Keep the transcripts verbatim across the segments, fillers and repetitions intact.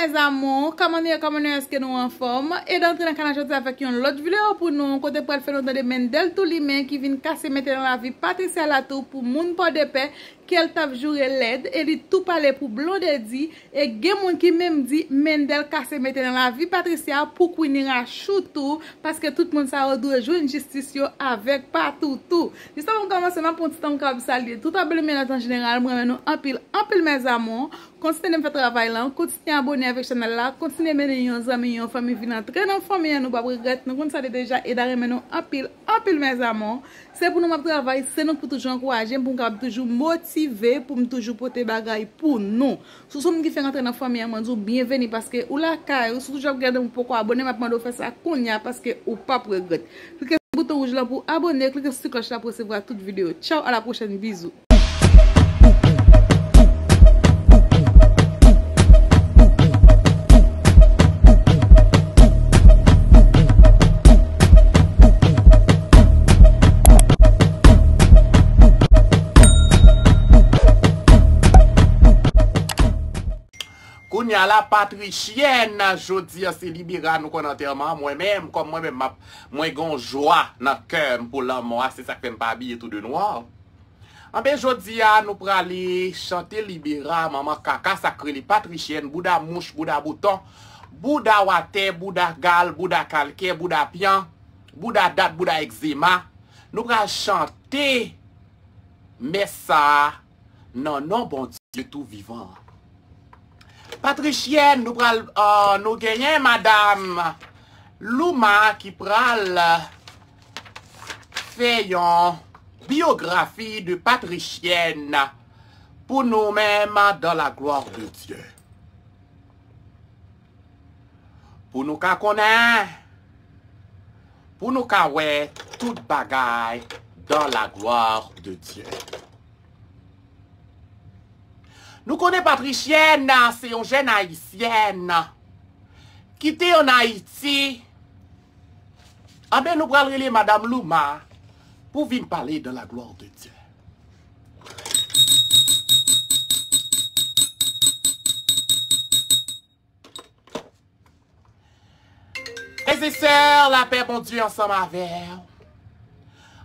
Mes amours, kòman nou ye, kòman nou ye, èske nou anfòm? E n antre nan kanal jodi avèk yon lòt videyo pou nou, kote pral fè nou tande Mendel Toulimen ki vin kase mete nan lavi Patricia Latou pou moun Pòdepè, ke l t ap joure lèd, e li tou pale pou Blondedy, e gen moun ki menm di Mendel kase mete nan lavi Patricia pou Queenie Rachou tou, paske tout moun sa yo dwe jwenn jistis yo avèk Patou tou. Jis avan m kòmanse, m ap pran ti tan m kab salye tout abone m yo an tan jeneral, m renmen nou anpil, anpil mes amours. Kontinye fè travay lan, kontinye abone avèk chanèl la, kontinye mennen yon zanmi, yon fanmi vin antre nan fanmi an, nou p ap regrèt, nou konn sa de deja, e n renmen nou anpil, anpil mes amours. Se pou nou m ap travay, se nou k pou toujou ankouraje m, pou m kab toujou motive, pou m toujou pote bagay pou nou. Si w se yon moun ki fèk antre nan fanmi an, mwen di w byenveni, paske ou lakay ou, si w toujou ap gade m ou poko abone, m ap mande w fè sa kounye a, paske ou p ap regrèt. Klike sou bouton wouj lan pou abone, klike sou ti klòch la pou resevwa tout videyo. Tchaw, a la pwochèn, bizou. Kounye a la, Patricienne, jodi a se Libera, nou konn antèman, mwen menm, kòm mwen menm, m ap, mwen gen yon jwa nan kè m pou lanmò a, se sa k fè m pa abiye tou de nwa. Anben, jodi a, nou prale chante Libera, manman kaka, sa k rele Patricienne, bouda mouch, bouda bouton, bouda watè, bouda gal, bouda kalkè, bouda pyan, bouda dat, bouda egzema. Nou pral chante mès sa a nan non Bondye tou vivan an. Patricienne, nou pral, euh, nou genyen madanm Louma ki pral fè yon biyografi de Patricienne pou nou menm dans la gloire de Dieu. Pou nou ka konnen, pou nou ka wè tout bagay dans la gloire de Dieu. Nou konnen Patricienne se yon jèn ayisyèn ki te ann Ayiti. Anben, nou pral rele Madanm Louma pou vin pale dans la gloire de Dieu. Frè e sè, lapè Bondye ansanm avè w.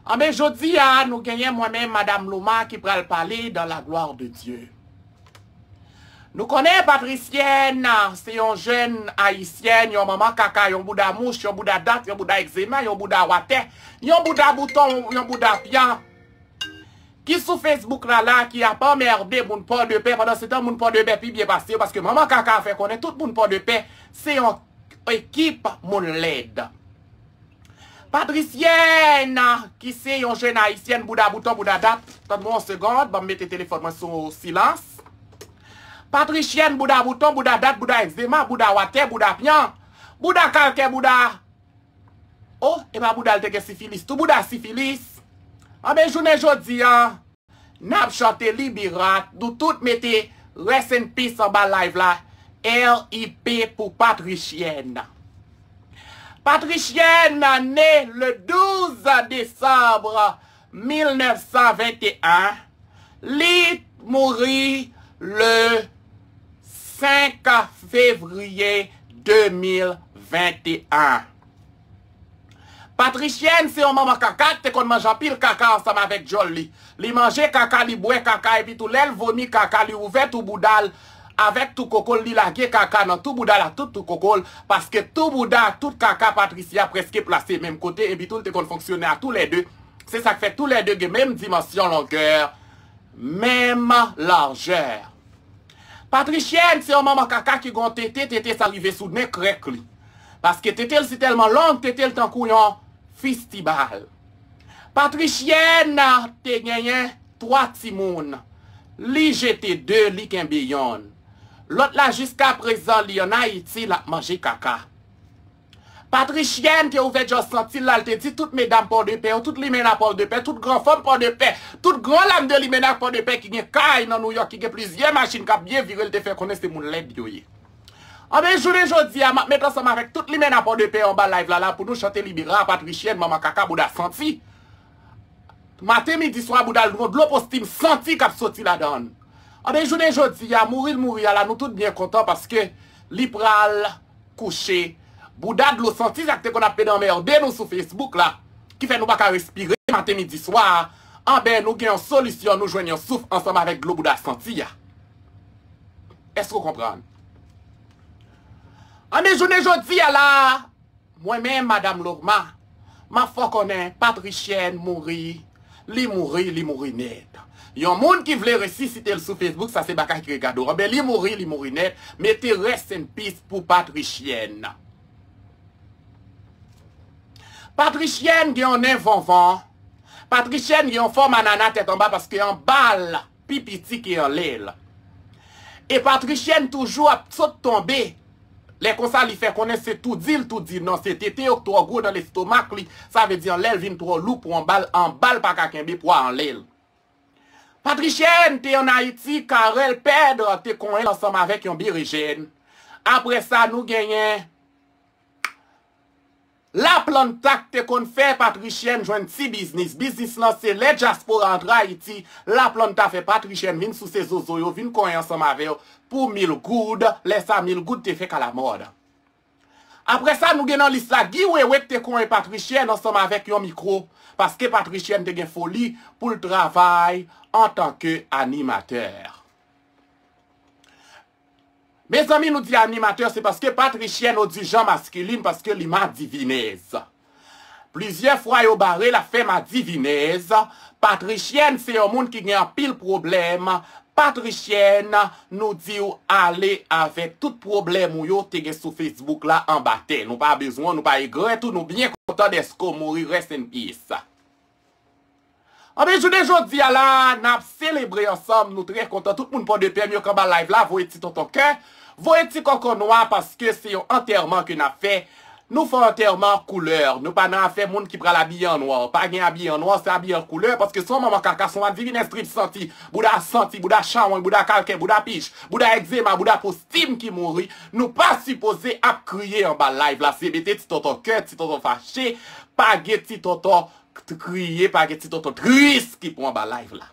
Anben, jodi a, nou genyen mwen menm, Madanm Louma, ki pral pale dans la gloire de Dieu. Nou konnen Patricienne se yon jèn ayisyèn, yon manman kaka, yon bouda mouch, yon bouda dat, yon bouda egzema, yon bouda watè, yon bouda bouton, yon bouda pyan, ki sou Facebook la la, ki ap anmède moun Pòdepè, pandan se tan moun Pòdepè pi byen pase yo, paske manman kaka fè konnen tout moun Pòdepè se yon ekip moun lèd. Patricienne, ki se yon jèn ayisyèn bouda bouton, bouda dat, tann mwen yon segonn, ban m mete telefòn mwen sou silans. Patricienne, bouda bouton, bouda dat, bouda egzema, bouda watè, bouda pyan, bouda kalkè, bouda Oh, e pa bouda l te gen sifilis tou, bouda sifilis. Anben, jounen jodi a, n ap chante Libera, nou tout mete rest in peace anba live la, R I P pou Patricienne. Patricienne, née le douze décembre mille neuf cent vingt et un, li mouri le cinq février deux mille vingt et un. Patricienne se yon manman kaka k te konn manje anpil kaka ansanm avèk djòl li. Li manje kaka, li bwè kaka, epi tou lè l vomi kaka, li ouvè tou bouda l avèk tou koko l, li lage kaka nan tou bouda l ak tout tou koko l, paske tou bouda ak tout kaka Patricia prèske plase menm kote, epi tou l te konn fonksyone a toulède. Se sa k fè toulède gen menm dimansyon longè, menm lajè. Patricienne se yon manman kaka ki gon tete, tete sa rive sou nen krèk li. Paske tete l si tèlman long, tete l tankou yon fistibal. Patricienne te genyen twa timoun. Li jete de, li kenbe yonn. Lòt la, jiska prezan, li ann Ayiti, l ap manje kaka. Patricienne te ouvè djòl santi l la, l te di tout medam Pòdepè yo, tout limena Pòdepè, tout gran fanm Pòdepè, tout gran lam de limena Pòdepè ki gen kay nan Nouyòk, ki gen plizyè machin k ap byen vire, l te fè konnen se moun lèd yo ye. Anben, jounen jodi a, m ap met ansanm avèk tout limena Pòdepè yo anba live la, la pou nou chante Libera, Patricienne, manman kaka, bouda santi. Maten, midi, swa, bouda l gon dlo postim santi k ap soti ladan l. Anben, jounen jodi a, mouri l mouri a la, nou tout byen kontan paske Li pral kouche. Bouda dlo santi sa k te konn ap pede anmède nou sou Facebook la, ki fè nou pa ka respire maten, midi, swa. Anben, nou gen yon solisyon, nou jwenn yon souf ansanm avèk dlo bouda santi a. Èske w konprann? Anben, jounen jodi a la, mwen menm, Madanm Lorma, m ap fè w konnen Patrichèn mouri, li mouri, li mouri nèt. Yon moun ki vle resisite l sou Facebook, sa se bagay ki regade w. Anben, li mouri, li mouri nèt. Mete rest in peace pou Patrichèn. Patrichèn gen yon nen vonvon. Patrichèn gen yon fòm anana tèt anba paske anba l pi piti ke anlè l. E Patrichèn toujou ap sot tonbe. Lè konsa, li fè konnen se toudi l toudi l. Non, se tete yo k twò gwo nan lestomak li. Sa vle di anlè l vin twò lou pou anba l, anba l pa ka kenbe pwa anlè l. Patrichèn te ann Ayiti, Carel Pedre te konyen l ansanm avèk yon berejèn. Apre sa, nou genyen Laplanta k te konn fè Patrichèn jwenn ti biznis. Biznis lan se lè dyaspora antre Ayiti, Laplanta fè Patrichèn vin souse zozo yo, vin konyen ansanm avè yo pou mil goud, lè sa mil goud te fèk alamòd. Apre sa, nou gen nan lis la Guy Wewe k te konyen Patrichèn ansanm avèk yon mikwo, paske Patrichèn te gen foli pou l travay antanke animatè. Mezanmi, nou di animatè, se paske Patrichèn o dijan maskilin, paske li madivinèz. Plizyè fwa yo bare l ap fè madivinèz. Patrichèn se yon moun ki gen anpil pwoblèm. Patrichèn, nou di w ale avèk tout pwoblèm ou yo te gen sou Facebook la anba tè. Nou pa bezwen w, nou pa egrèt ou, nou byen kontan dèske w mouri, rest in peace. Anben, jounen jodi a la, n ap selebre ansanm, nou trè kontan. Tout moun pran de pè m yo k anba live la, voye ti tonton kè, voye ti kòkò nwa, paske se yon antèman ke n ap fè. Nou fè antèman koulè. Nou pa nan afè moun ki pral abiye an nwa. Pa gen abiye an nwa, se abiye an koulè, paske se yon manman kaka, se yon adivinèz trip santi, bouda santi, bouda chawony, bouda kalkè, bouda pich, bouda egzema, bouda postim ki mouri. Nou pa sipoze ap kriye anba live la. Se mete ti tonton kè, ti tonton fache, pa gen ti tonton t-, kriye, pa gen ti tonton tris ki pou anba live la.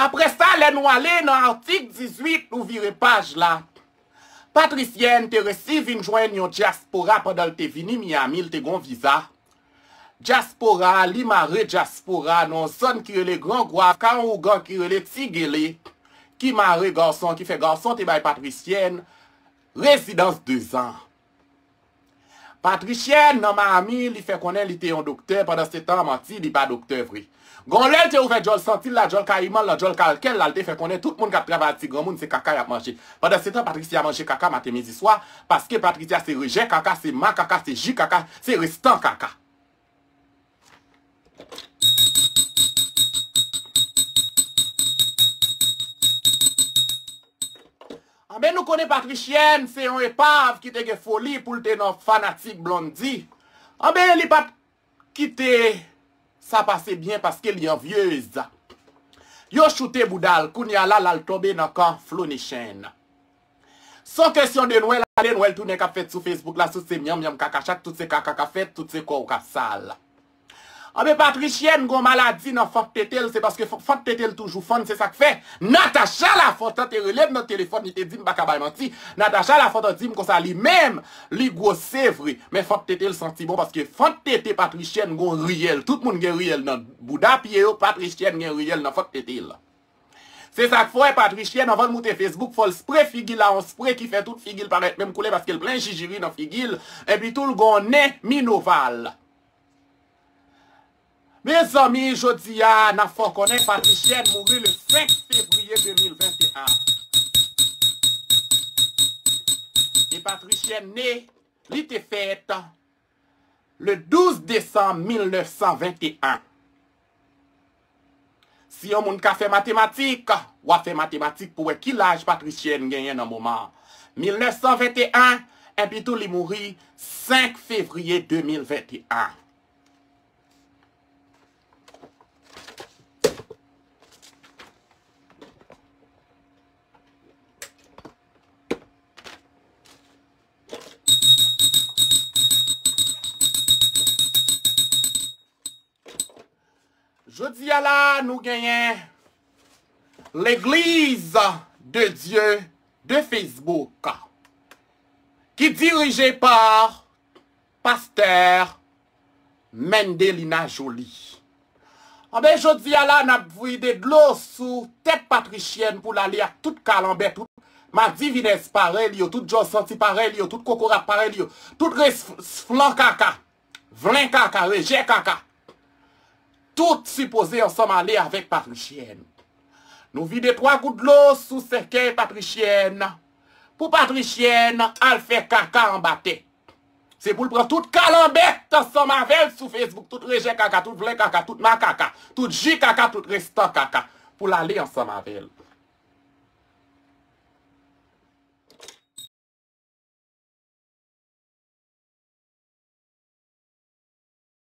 Apre sa, lè nou ale nan atik dizuit, nou vire paj la. Patrichèn te resi vin jwenn yon dyaspora pandan l te vini Miami, l te gon viza. Dyaspora, li mare dyaspora nan yon zòn ki rele Gran Gwav, ka yon ougan ki rele Ti Gele, ki mare gason, ki fè gason te bay Patrichèn rezidans dezan. Patrichèn nan Miami, li fè konnen li te yon doktè, pandan se tan manti, li pa doktè vre. Gon lè l te ouvè djòl santi l la, djòl kayiman l la, djòl kalkè l la, l te fè konnen tout moun k ap travay ak ti granmoun se kaka y ap manje. Pandan se tan, Patricia manje kaka maten, midi, swa, paske Patricia se rejè kaka, se ma kaka, se ji kaka, se restan kaka. Anben, nou konnen Patrichèn se yon epav ki te gen foli pou l te nan fanatik Blondy. Anben, li pa t kite sa pase byen paske li anvyez. Yo choute bouda l, kounye a la, l al tonbe nan kan Flonechenn. Se yon kesyon de nwèl ale, nwèl tounen k ap fèt sou Facebook la, tout se myanm, myanm, kaka chat, tout se kaka k ap fèt, tout se kò w k ap sal. Anben, Patrichèn gon maladi nan fant tete l, se paske f-, fant tete l toujou fann, se sa k fè Natacha Lafontan te rele m nan telefòn, li te di m pa ka bay manti. Natacha Lafontan di m konsa li menm, li gwose vre, men fant tete l santi bon, paske fant tete Patrichèn gon riyèl. Tout moun gen riyèl nan bouda pye yo, Patrichèn gen riyèl nan fant tete l. Se sa k fè Patrichèn, anvan l moute Facebook, fò l spre figi l a yon spre ki fè tout figi l parèt menm koulè paske l plen jijiri nan figi l, epi tou l gon nen minoval. Mezanmi, jodi a, n ap fè w konnen Patrichèn mouri le senk fevriye de mil venteyen. E Patrichèn ne, li te fèt le douz desanm mil nèf san venteyen. Si yon moun ka fè matematik, w ap fè matematik pou wè ki laj Patrichèn genyen nan moman an. Mil nèf san venteyen, epi tou li mouri senk fevriye de mil venteyen. Jodi a la, nou genyen Legliz de Dye de Facebook ki dirije pa pastè Mendelina Joly. Anben, jodi a la, n ap vide dlo sou tèt patrisyèn pou l ale ak tout kalanbè, tout madivinèz parèy li yo, tout djòl santi parèy li yo, tout kokorat parèy li yo, tout res flan kaka, vlen kaka, rejè kaka. Tout sipoze ansanm ale avèk patrisyèn. Nou vide twa gout dlo sou sèkèy patrisyèn pou patrisyèn al fè kaka anba tè. Se pou l pran tout kalanbèt ansanm avè l sou Facebook, tout rejè kaka, tout vlen kaka, tout makaka, tout ji kaka, tout restan kaka, pou l ale ansanm avè l.